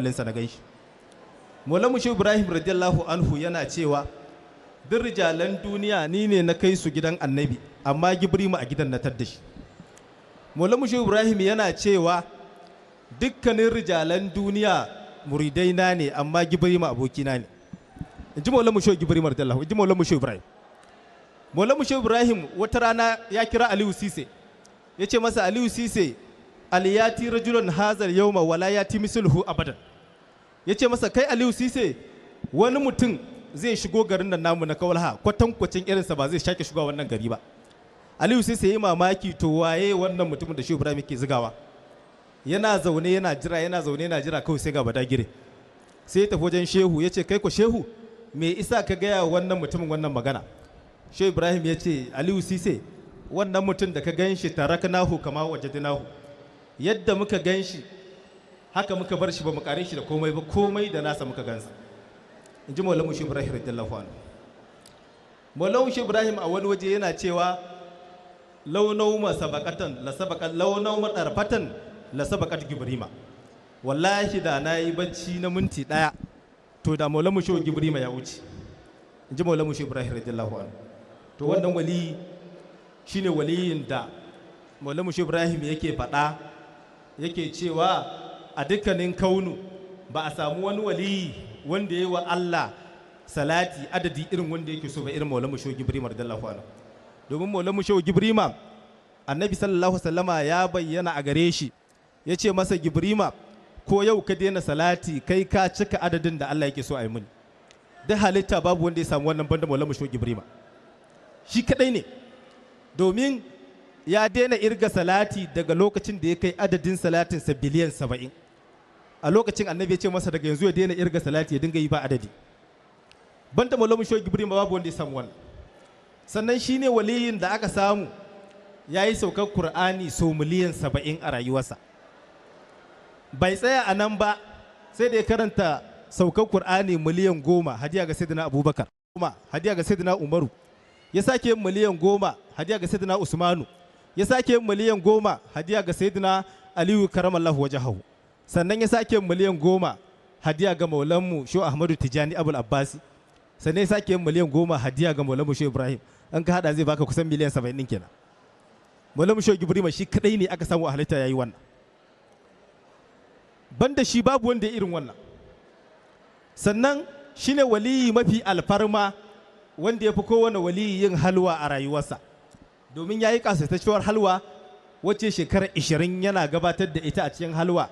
Linsa na ganshi. Maulamu Shehu Ibrahim radiyallahu anhu yana cewa duk rijalan duniya ni ne na kai su gidan Annabi, amma Gibrimu a gidan na tadda shi. Maulamu Shehu Ibrahim yana cewa dukkanin rijalan duniya muridai na ne, amma Gibrimu abokina ne. In ji Maulamu Shehu Gibrimu radiyallahu, in ji Maulamu Shehu Ibrahim. Maulamu Shehu Ibrahim wata rana ya kira Aliyu Sise, ya ce masa, "Aliyu Sise, aliyati rajulun hazal yawma wala yati misluhu abadan." Ya ce masa, "Kai Aliyu Sise, wani mutum zai shigo garin nan namu na Kawalha, kwatankwacin irinsa ba zai sake shiga wannan gari ba." Aliyu Sise yi mamaki, to waye wannan mutumin da Shehu Ibrahim yake zigawa? Yana zaune yana jira, yana zaune yana jira, kawai sai ga Badagire. Sai ya tafi wajen Shehu ya ce, "Kai ko Shehu, me isa ka gaya wannan mutumin wannan magana?" Shehu Ibrahim ya ce, "Aliyu Sise, wannan mutum da ka gan shi, taraknahu kama wajadnahu, yadda muka gan shi haka muka bar shi, ba mu kare shi da komai ba, komai da nasa muka gansa." In ji Maulamu Shehu Ibrahim radiyallahu anhu. Maulamu Shehu Ibrahim a wani waje yana cewa launau ma sabaqatan la sabaqat, launau ma darfatan la sabaqat Gibrima. Wallahi da na yi bacci na minti daya, to da Maulamu Shehu Gibrima ya wuce. In ji Maulamu Shehu Ibrahim radiyallahu anhu. To wannan wali shine waliyin da Maulamu Shehu Ibrahim yake faɗa, yake cewa a dukkanin kaunu ba a samu wani waliyi wanda ya yi wa Allah salati adadi irin wanda yake so ba irin Maulamu Shehu Gibrima radiyallahu anhu. Domin Maulamu Shehu Gibrima, Annabi sallallahu sallama ya bayyana a gare shi, ya ce masa, "Gibrima, ko yau ka daina salati, kai ka cika adadin da Allah yake so a yi mini." Duk halitta babu wanda ya samu wannan banda Maulamu Shehu Gibrima, shi kadai ne, domin ya daina irga salati daga lokacin da ya kai adadin salatinsa biliyan 70. A lokacin Annabi ya ce masa daga yanzu ya daina irga salati, ya dinga yi ba adadi. Banda Maulamu Shehu Gibrima babu wanda ya samu wannan. Sannan shine waliyin da aka samu ya yi saukar Kur'ani sau miliyan 70 a rayuwarsa. Bai tsaya a nan ba, sai da ya karanta saukar Kur'ani miliyan 10 hadiya ga Sayyidina Abubakar, hadiya ga Sayyidina Umaru, ya sake miliyan 10 hadiya ga Sayyidina Usmanu, ya sake miliyan 10 hadiya ga Sayyidina Aliyu karamallahu wajahahu, sannan ya sake miliyan 10 hadiya ga maulanmu Shehu Ahmadu Tijani Abul Abbasi, sannan ya sake miliyan 10 hadiya ga maulanmu Shehu Ibrahim. An ka hada zai baka kusan miliyan 70 din kenan. Maulanmu Shehu Ibrahim shi kadai ne aka samu a halitta yayi wannan. Banda shi babu wanda ya irin wannan. Sannan shine waliyi mafi alfarma wanda ya fi kowane waliyi yin halwa a rayuwarsa, domin ya yi kasaitacciyar halwa wacce shekarar 20 yana gabatar da ita a cikin halwa.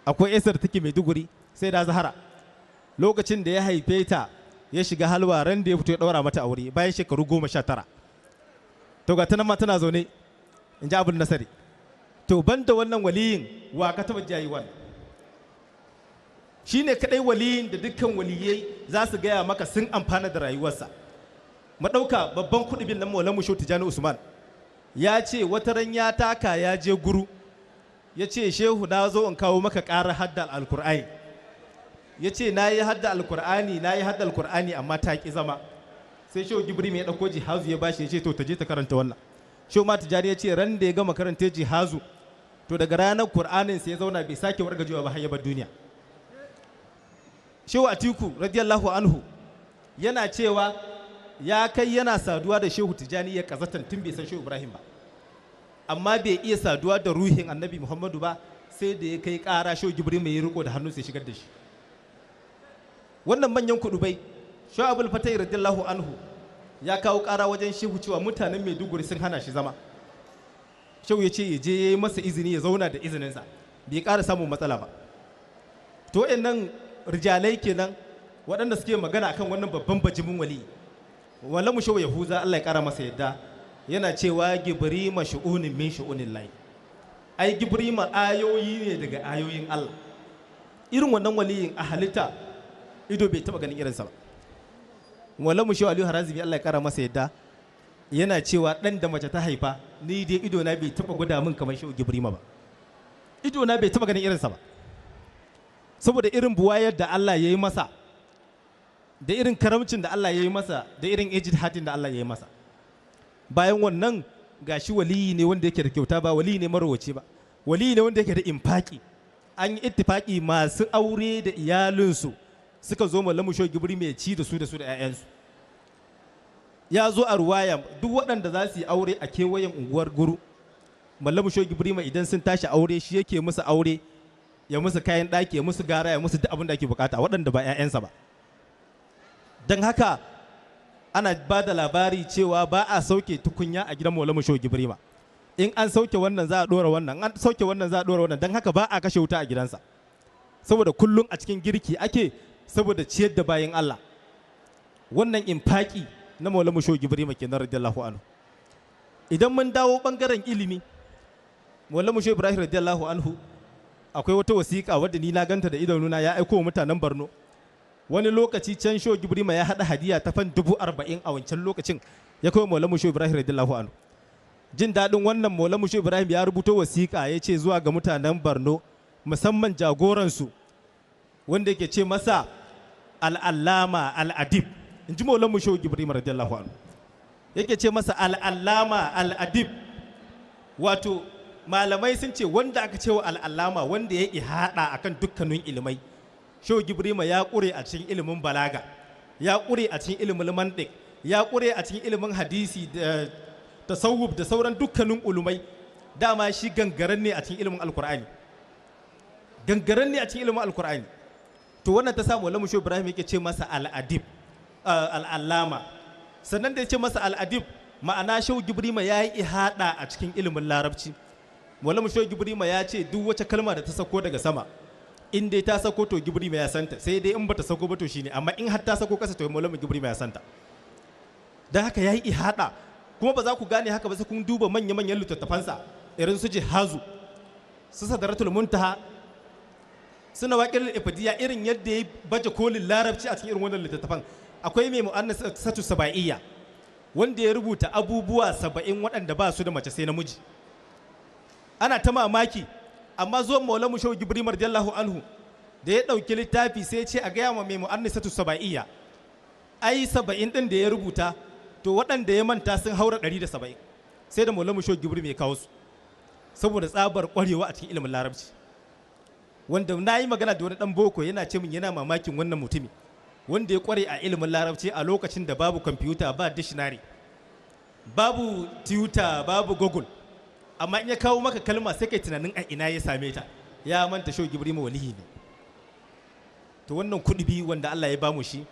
Akwai esar take Maiduguri, sai da Zahara, lokacin da ya haife ta ya shiga halwa, ran da ya fito ya ɗaura mata aure bayan shekaru 19. To ga tanan ma tana zaune, in ji Abul Nasari. To banda wannan waliyin, wa ka taɓa jayi wannan? Shi ne kaɗai waliyin da dukkan waliyai za su gaya maka sun amfana da rayuwarsa. Maɗauka babban kuɗi nan, Maulan Musho Tijjani Usman, ya ce wata ran ya taka ya je Guru, ya ce, "Shehu, na zo in kawo maka ƙarar hadda Alkur'ani." Ya ce, "Na yi hadda Alkur'ani, na yi hadda Alkur'ani, amma ta ƙi zama." Sai Shehu Gibrim ya ɗauko jihazu ya bashi, ya ce, "To, ta je ta karanta wannan." Shehu ma Tijjani ya ce ran da ya gama karanta jihazu, to daga ranar Kur'anin sai ya zauna, bai sake wargajewa ba har ya bar duniya. Shehu Atiku radiyallahu anhu yana cewa ya kai yana saduwa da Shehu Tijjani ya kazatan tun bai san Shehu Ibrahim ba, amma bai iya saduwa da ruhin Annabi Muhammadu ba sai da ya kai ƙara, Shehu Jibril mai riko da hannu sai shigar da shi. Wannan manyan kudubai, Shehu Abul Fatai radiyallahu anhu ya kawo ƙara wajen Shehu cewa mutanen Maiduguri sun hana shi zama. Shehu ya ce ya je ya yi masa izini ya zauna da izininsa, bai ƙara samun matsala ba. To nan rijalai kenan waɗanda suke magana akan wannan babban bajimin wali. Wala mu Shehu Yahuza, Allah ya ƙara masa yadda, yana cewa Gibrima shu'unin min shu'unin lahi, ai Gibrima ayoyi ne daga ayoyin Allah. Irin wannan waliyin a halitta ido bai taba ganin irinsa ba. Wala mu Shehu Aliyu Harazimi, Allah ya kara masa yadda, yana cewa dan da mace ta haifa, ni dai ido na bai taba gwada min kamar Shehu Gibrima ba, ido na bai taba ganin irinsa ba, saboda irin buwayar da Allah ya yi masa, da irin karamcin da Allah ya yi masa, da irin ijtihadin da Allah ya yi masa. Bayan wannan gashi waliyi ne wanda yake da kyauta, ba waliyi ne marowaci ba, waliyi ne wanda yake da infaki. An yi ittifaki masu aure da iyalinsu suka zo Maulamu Shehu Gibri mai ci da su da su da 'ya'yansu. Ya zo a ruwaya duk waɗanda za su yi aure a kewayen unguwar Guru, Maulamu Shehu Gibri mai idan sun tashi aure shi yake musu aure, ya musu kayan ɗaki, ya musu gara, ya musu duk abin da ake bukata, waɗanda ba 'ya'yansa ba. Don haka ana ba da labari cewa ba a sauke tukunya a gidan Maulamu Shehu Gibrima. In an sauke wannan za a ɗora wannan, an sauke wannan za a ɗora wannan. Don haka ba a kashe wuta a gidansa, saboda kullum a cikin girki ake, saboda ciyar da bayin Allah. Wannan infaki na Maulamu Shehu Gibrima kenan radiyallahu anhu. Idan mun dawo bangaren ilimi, Maulamu Shehu Ibrahim radiyallahu anhu akwai wata wasiƙa wadda ni na ganta da idanuna, ya aiko wa mutanen Borno. Wani lokaci can Shehu Gibrima ya haɗa hadiya ta fan 40,000 a wancan lokacin, ya kai Maulamu Shehu Ibrahim radiyallahu anhu. Jin daɗin wannan, Maulamu Shehu Ibrahim ya rubuto wasiƙa ya ce zuwa ga mutanen Borno, musamman jagoransu wanda yake ce masa al'allama al'adib, in ji Maulamu Shehu Gibrima radiyallahu anhu. Yake ce masa al'allama al'adib, wato malamai sun ce wanda aka ce wa al'allama wanda ya ihada akan dukkanin ilimai. Shehu Gibrima ya ƙure a cikin ilimin balaga, ya ƙure a cikin ilimin mantiq, ya ƙure a cikin ilimin hadisi da tasawuf da sauran dukkanin ulumai. Dama shi gangaren ne a cikin ilimin alkur'ani, gangaren ne a cikin ilimin alkur'ani. To wannan ta samu Maulamu Shehu Ibrahim yake ce masa al'adib, al'allama. Sannan da ya ce masa al'adib, ma'ana Shehu Gibrima ya yi ihada a cikin ilimin larabci. Maulamu Shehu Gibrima ya ce duk wata kalma da ta sako daga sama, in dai ta sako to Gibrima ya santa, sai dai in bata sako ba to shine, amma in har ta sako kasa to Maulamu Gibrima ya santa. Dan haka yayi ihada. Kuma ba za ku gane haka ba sai kun duba manya-manyan littattafansa irin su Jihazu, su Sadaratul Muntaha, su Nawaqil Ifdiyya, irin yadda ya baje kolin larabci a cikin irin wannan littattafan. Akwai mai mu'annasatu saba'iyya wanda ya rubuta abubuwa 70 waɗanda ba su da mace sai namiji. Ana ta mamaki, amma zuwan Maulamu Shehu Gibrima radiyallahu anhu da ya ɗauki littafi sai ya ce a gaya wa mai mu'annasatu saba'iyya, ai 70 ɗin da ya rubuta to waɗanda ya manta sun haura 170, sai da Maulamu Shehu Gibrima ya kawo su saboda tsabar ƙwarewa a cikin ilimin larabci. Wanda na yi magana da wani ɗan boko yana ce min yana mamakin wannan mutumi wanda ya ƙware a ilimin larabci a lokacin da babu kwamfuta, ba dictionary, babu Twitter, babu Google, amma in ya kawo maka kalma sai kai tunanin a ina ya same ta. Ya manta Shehu Gibrima walihi ne. To wannan kudubi wanda Allah ya bamu shi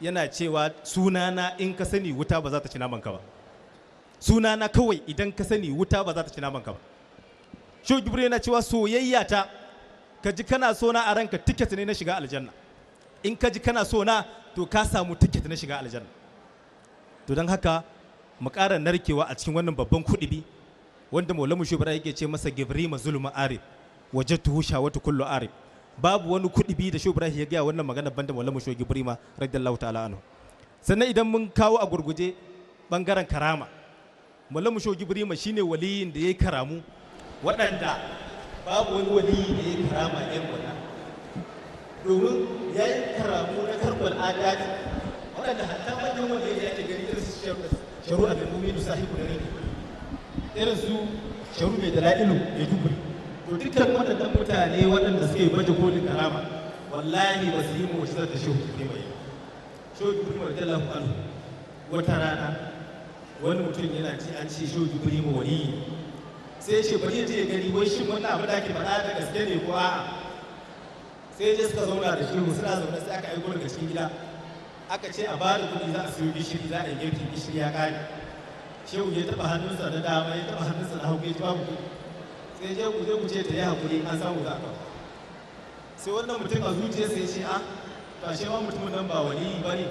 yana cewa sunana in ka sani wuta ba za ta ci naman ka ba. Sunana kawai idan ka sani wuta ba za ta ci naman ka ba. Shehu Gibrima yana cewa soyayya ta ka ji kana so na a ranka ticket ne na shiga aljanna. In ka ji kana so na to ka samu ticket na shiga aljanna. To don haka mu ƙara narkewa a cikin wannan babban kudubi wanda Maulamu Shehu Ibrahim yake ce masa Gibrima zulma arif wajadtuhu shawatu kullu arif. Babu wani kudubi da Shehu Ibrahim ya gaya wannan magana banda Maulamu Shehu Gibrima radiyallahu ta'ala anhu. Sannan idan mun kawo a gurguje bangaren karama, Maulamu Shehu Gibrima shine waliyin da yayi karamu waɗanda babu wani waliyi da yayi karama irin wannan, domin yayi karamu na karbal adati waɗanda hatta manyan waliyai da ake gani irin su Sharu Abdul Mumin sahibu ne, irin su Sharu mai dala'ilu mai duburi. To dukkan waɗannan mutane waɗanda suke baje kolin karama wallahi ba su yi mu'jizar da Shehu Gibrima yi. Shehu Gibrima radiyallahu anhu wata rana wani mutum yana ci an ce Shehu Gibrima waliyi ne, sai ya ce bari ya je ya gani wai shin wannan abu da ake faɗa da gaske ne ko a'a. Sai je suka zauna da shehu, suna zaune sai aka aiko daga cikin gida aka ce a ba da kuɗi za a siyo gishiri, za a yi girki, gishiri ya ƙare. Shehu ya taɓa hannunsa na dama, ya taɓa hannunsa na hagu, ya ci babu kuɗi. Sai je ku je ku ce ta yi haƙuri an samu za a kawo. Sai wannan mutum a zuciyarsa ya ce a to ashe ma mutumin nan ba waliyi ba ne,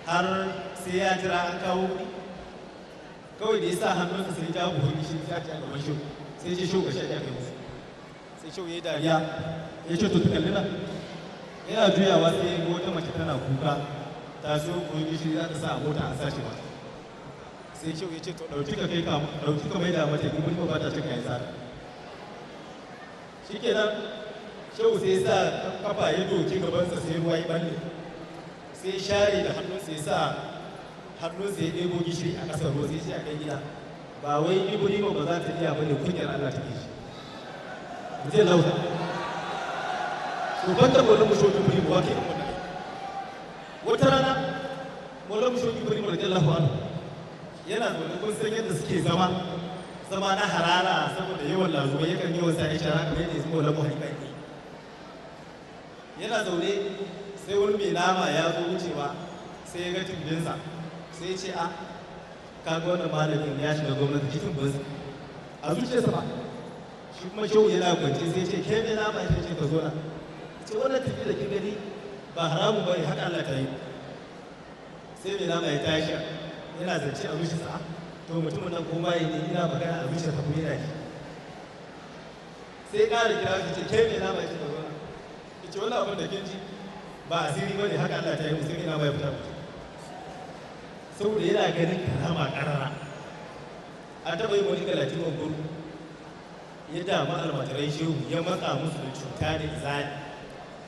har sai ya jira an kawo kuɗi. Kawai da ya sa hannunsa sai ya ja buhun gishiri sai a ce a gaban shehu, sai ce shehu ga shi a kai musu. Sai shehu ya yi dariya ya ce to ta kalli nan. Yana juyawa sai ya ga wata mace tana kuka ta so buhun gishiri za ta sa a mota an sace mata. Sai shehu ya ce to ɗauki ka kai ka ɗauki ka maida mata gibin ba ta cika ya sata. Shikenan shehu sai ya sa kafa ya doki gabansa sai ruwa ya balle, sai ya share da hannunsa ya sa hannunsa ya ɗebo gishiri a ƙasar ruwa sai ya ce a kai gida. Ba wai Ibrahim ba za ta iya bane, kunyar Allah take shi. Radiyallahu ta'ala. To banda Maulana Shehu Ibrahim wa ke irin wannan aiki. Wata rana Maulana Shehu Ibrahim radiyallahu anhu yana zaune, kun san yadda suke zama, zama na harara saboda yawan lazumai, yakan yi wasa ya shara kamar yadda ya zama wani haƙiƙi. Yana zaune sai wani mai nama ya zo wucewa, sai ya ga tumbinsa, sai ya ce a kaga wannan malamin ya shiga gwamnati, ji tumbinsa a zuciyarsa ba. Shi kuma shehu yana kwance, sai ya ce ke mai nama, ya ce ka zo na ce wannan tafi da kin gani ba haramun ba ne, haka Allah ta yi. Sai mai nama ya tashi yana zance a zuciyarsa, to mutumin nan ko bayi ne, ina magana a zuciyarsa kuma yana ji. Sai ya ƙara kira shi, ce ke mai nama, ya ce ka zo na ya ce wannan abin da kin ji ba asiri ba ne, haka Allah ta yi. Sai mai nama ya fita mutum saboda yana ganin karama ƙarara. An taɓa yin wani galatiman guru ya damu almajirai shehu, ya matsa musu da cuta da izali.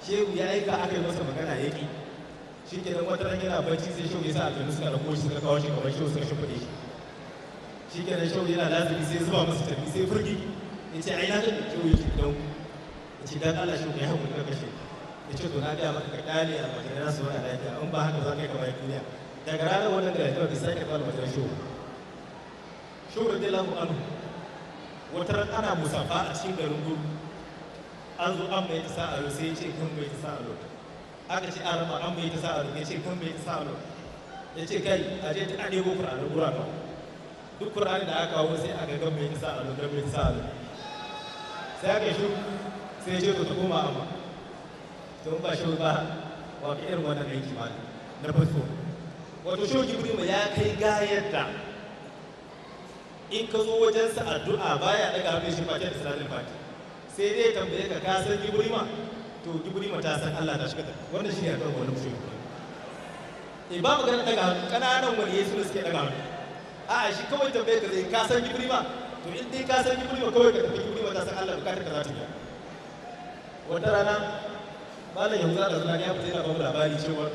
Shehu ya aika aka yi masa magana, ya ƙi. Shi ke nan wata ran yana bacci, sai shehu ya sa aljanu suka rako shi, suka kawo shi kamar shehu, suka shimfiɗe shi. Shi ke nan shehu yana lazimi, sai zuba masa tafi, sai furgi ya ce ai na ga shehu. Ya ce don ya ce dan Allah shehu ya haƙuri ka kashe. Ya ce to na gaya maka ka ƙyale almajirai na su zauna lafiya, in ba haka za ka yi kamar duniya. Daga ranar wannan galatiman bai sake kawo almajirai shehu. Shehu radiyallahu anhu wata ran ana musafa a cikin garin Guru, an zo an mai ta sa'alo, sai ya ce kan mai ta sa'alo. Aka ce an rama an mai ta sa'alo, ya ce kan mai ta sa'alo. Ya ce kai a je ta ɗebo Kur'anin gura kawo duk Kur'ani da aka kawo, sai aka gan mai ta sa'alo, gan mai ta sa'alo. Sai aka shi, sai ya ce to ta koma. Amma to in ba shi ba wa ka irin wannan aiki ma na farko? Wato Shehu Jibril ya kai gayar da in ka zo wajensa addu'a baya daga hannun shi face da salatul fati, sai dai tambaye ka ka san Gibrima, to Gibrima ta san Allah, ta shiga ta. Wannan shi ne addu'ar wannan mutum. E ba magana daga hannu, kananan waliyai su suke daga hannu. A'a, shi kawai tambaye ka zai ka san Gibrima, to in dai ka san Gibrima kawai ka tafi, Gibrima ta san Allah, bukatar ka za ta biya. Wata rana Malam Yahuza da Zulani ya fita yana ba mu labari cewa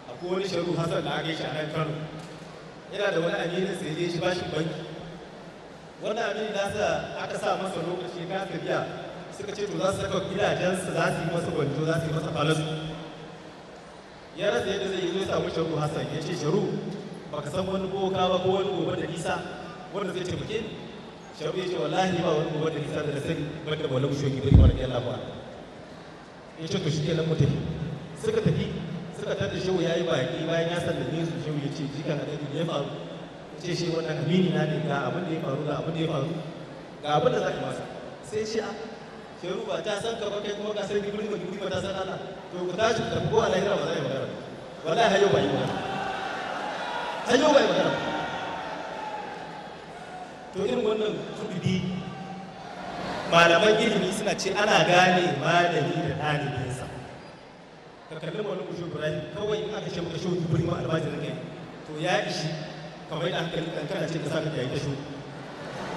akwai wani Sharu Hassan da aka yi shi a nan Kano, yana da wani aminin sai je shi bashin banki. Wannan aminin nasa aka sa masa lokaci ya kasa biya, suka ce to za su saka gidajensa, za su yi masa gwanjo, za su yi masa falasu. Ya rasa yadda zai yi, zo samu Sharu Hassan, ya ce Sharu, baka san wani boka ba ko wani gobe da nisa wanda zai taimake ni? Sharu ya ce wallahi ba wani gobe da nisa da na sani banda Maulana Shehu Ibrahim radiyallahu anhu. Ya ce to shikenan mu tafi. Suka tafi, suka tada shehu ya yi baki. Bayan ya sallame su, shehu ya ce jikan annabi, me ya faru? Ya ce shi wannan amini na ne, ga abin da ya faru, ga abin da ya faru, ga abin da za ka masa. Sai shi a shehu ba ta san ka ba, kai kuma ka san Gibril ba, Gibril ba ta san Allah, to ku tashi ku tafi, ko a lahira ba za a yi magana. Wallahi har yau ba yi magana, har yau ba yi magana. To irin wannan kudubi, malaman ilimi suna ce ana gane malami da ɗalibinsa. Ka kalli Maulana Shehu Ibrahim kawai, in aka ce maka Shehu Ibrahim almajirin kai, to ya ishi kamar yadda hankali kankana ce ka sa ka yayi ta shehu.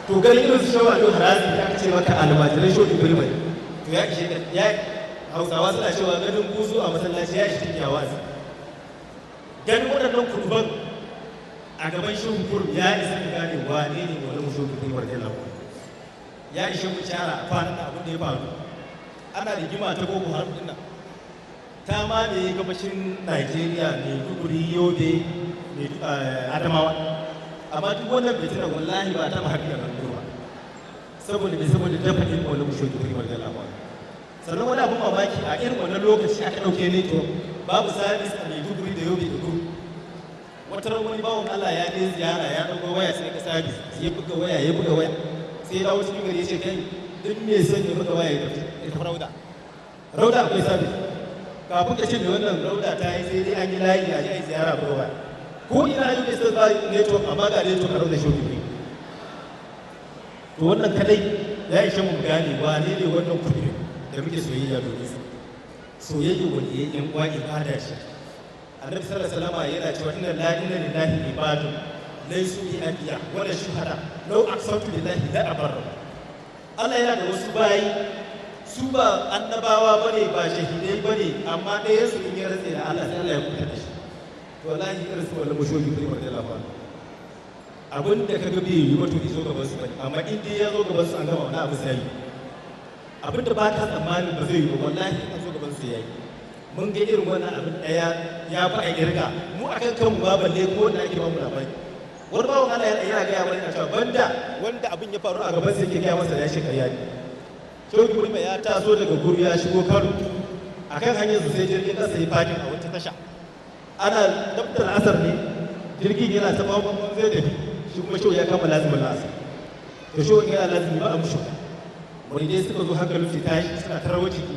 To ganin irin su Shehu Aliyu Harazi da aka ce maka almajiran Shehu Ibrahim, to ya ishe ka. Ya Hausawa suna cewa ganin buzu a masallaci ya ishi tinkiya wa'azi. Ganin waɗannan kurban a gaban shehu kurum ya isa ka gane wane ne Maulana Shehu Ibrahim radiyallahu anhu. Ya ishe mu shara a kwanan da abin da ya faru, ana rigima ta Boko Haram din nan ta mamaye gabashin Najeriya, Maiduguri, Yobe, Adamawa, amma duk wannan fitina wallahi ba ta ba haƙi a ba. Saboda me? Saboda dafa ɗin wani musho Ibrahim radiyallahu anhu. Sannan wani abin mamaki, a irin wannan lokaci aka ɗauke network, babu service a Maiduguri da Yobe da Guru. Wata ran wani bawan Allah ya je ziyara, ya ɗauko waya, sai ka service, sai ya buga waya, ya buga waya, sai ya dawo cikin gari ya ce kai, duk mai son ya buga waya ya tafi, ya tafi Rauda, Rauda akwai service. Kafin ka ce mai wannan Rauda ta yi, sai dai an yi layi a je a yi ziyara buga waya. Ko ina yau ne sai ba network, amma ga network a Rauda shoki. To wannan kadai ya ishe mu gane wane ne wannan kuɗi da muke soyayya domin su. Soyayya wanda ya yan uwa ibada ce. Annabi sallallahu alaihi wasallam yana cewa inna la inna lillahi ibadu laysu bi anbiya wala shuhada law aqsamtu billahi la abarra. Allah yana da wasu bayi, su ba annabawa bane, ba shahidai bane, amma ɗaya su in ya rantse da Allah sai Allah ya kuta da shi. To wallahi irin su wannan mushoki bai radiyallahu anhu, abin da kaga bai yi ba to zo gaban su bane, amma in dai ya zo gaban su an gama wani abu sai yi. Abinda ba ka tsammani ba zai yi ba, wallahi in an zo gaban su yayi. Mun ga irin wannan abin daya ya fi a kirga mu akan kanmu ba, balle ko wanda ake bamu labari. Wani bawan Allah yana gaya mana cewa banda wanda abin ya faru a gaban sa yake gaya masa da ya shekara ne. Shehu Ibrahim ya taso daga Guru ya shigo Kano, akan hanyar su sai jirgin kasa ya fakin a wata tasha. Ana dabtar asar ne, jirgin yana ta bambam zai tafi, shi kuma shehu ya kama lazimin asar. To shehu yana lazimi ba a mushi. Muridai suka zo hankalin su tashi suna tarwa ciki.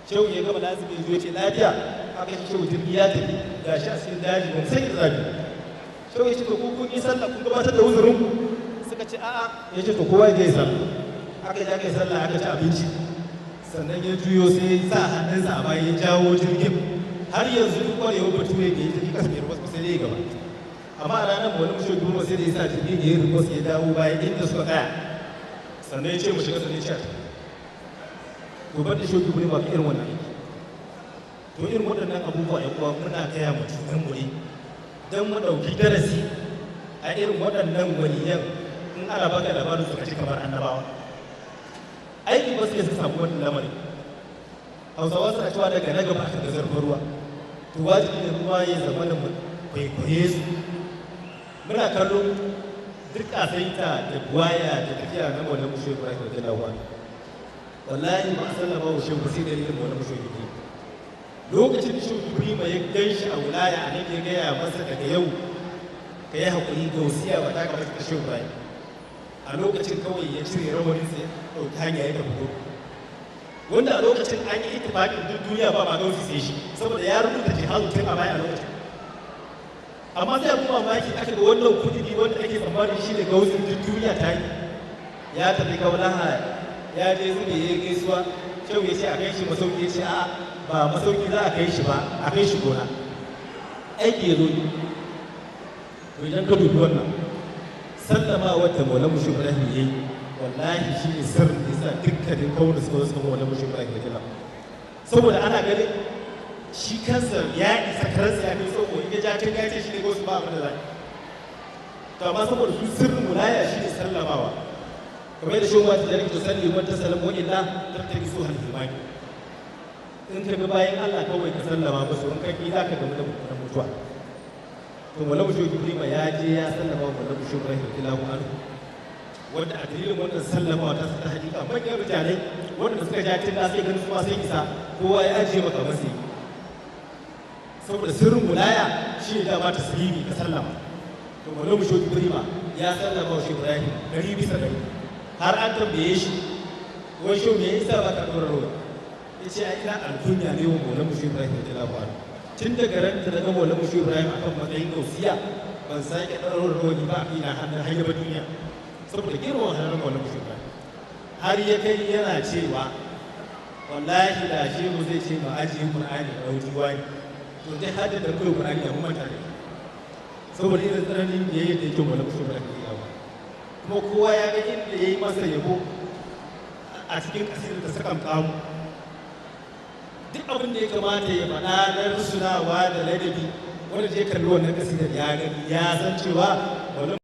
Shehu ya gama lazimi ya zo ya ce lafiya, aka ce shehu jirgi ya tafi gashi a cikin daji ba mu san inda za mu. Shehu ya ce to ku kun yi sallah kun gabatar da uzurin ku? Suka ce a'a. Ya ce to kowa ya je ya sallah. Aka je aka yi sallah aka ci abinci. Sannan ya juyo sai ya sa hannunsa a baya ya jawo jirgin. Har yanzu duk kwarewar bature da ya tafi kasa bai rubas ba sai dai ya gaba. Amma a ranar wani mushe goma sai da ya sa jirgin ya yi rubas ya dawo baya inda suka tsaya. Sannan ya ce mu shiga, sannan ya ce a tafi. To ban da shehu Ibrahim ba irin wannan aiki. To irin waɗannan abubuwa ya kuwa muna gaya mu junan mu ne don mu ɗauki darasi a irin waɗannan waliyan. In ana baka labarin su ka ci kamar annabawa. Aiki ba suke su samu wannan lamarin. Hausawa suna cewa daga na gaba aka ga zarfin ruwa. To wajibi ne ruwa ya zama da mu kwaikwaye su. Muna kallo duk ƙasaita da buwaya da tafiya na Maulana Shehu Ibrahim radiyallahu anhu. Wallahi ba a sallama wa Shehu sai dalilin Maulana Shehu Ibrahim. Lokacin da Shehu Ibrahim ya gan shi a wilaya a nan ya gaya masa daga yau ka yi haƙuri ga wasiya ba ta kamata ta Shehu Ibrahim. A lokacin kawai ya cire rawanin sai ɗauki hanya ya tafi gudu. Wanda a lokacin an yi ittifaqin duk duniya ba ma gausi sai shi, saboda ya rubuta jihadu tun a baya a lokacin. Amma sai abin mamaki aka ga wannan kudiri wanda ake tsammanin shi ne gausin duk duniya ta yi. Ya tafi Kaulaha ya je zube ya yi gaisuwa, Shehu ya ce a kai shi masauki, ya ce a'a ba masauki za a kai shi ba, a kai shi gona. Aiki ya zo ne. To idan ka dubi wannan sallama wadda Maulana Shehu Ibrahim ya yi, wallahi shi ne sirrin da yasa dukkanin kawunan suka zo suka ga Maulana Shehu Ibrahim ya. Saboda ana ganin shi kansa ya isa karansa ya kai tsoho in ya ja can ya ce shi ne gausu ba abin da za. To amma saboda su sirrin wilaya shi ne sallamawa. Kamar yadda shehu wata jarki to salli wata salamu wa illa tattaki su halhimani. In ka ga bayan Allah kawai ka sallama musu, in ka ki za ka gamu da mummunan mutuwa. To Maulana Shehu Ibrahim ya je ya sallama wa Maulana Shehu Ibrahim radiyallahu anhu, wanda a dalilin wannan sallamawa ta ta hakika manyan rijalai wanda suka ja tun da sai ganin su ma sai isa kowa ya ajiye maka masa. Saboda sirrin wilaya shi ne dama taslimi ka sallama. To Maulana Shehu Ibrahim ya sallama wa Shehu Ibrahim 100%. Har an tambaye shi wai shehu me yasa ba ka ɗora ruwa, ya ce ai ina alkunya ne wa Maulana Shehu Ibrahim radiyallahu anhu. Tun daga ran da na ga Maulana Shehu Ibrahim akan matsayin gausiya ban sake ɗaura rawani ba ina hannun hayyaba duniya, saboda girman hannun Maulana Shehu Ibrahim. Har ya kai yana cewa wallahi da shehu zai ce ma ajiye Qur'ani a ɗauki wani, to dai hadda da kai Qur'ani ya manta ne, saboda irin tsananin biyayya da yake Maulana Shehu Ibrahim radiyallahu anhu. Kuma kowa ya ga inda ya yi masa yabo a cikin kasirar da suka kamu, duk abin da ya kamata ya faɗa na rusunawa da ladabi, wanda zai kalli wannan kasidar ya gani ya san cewa wannan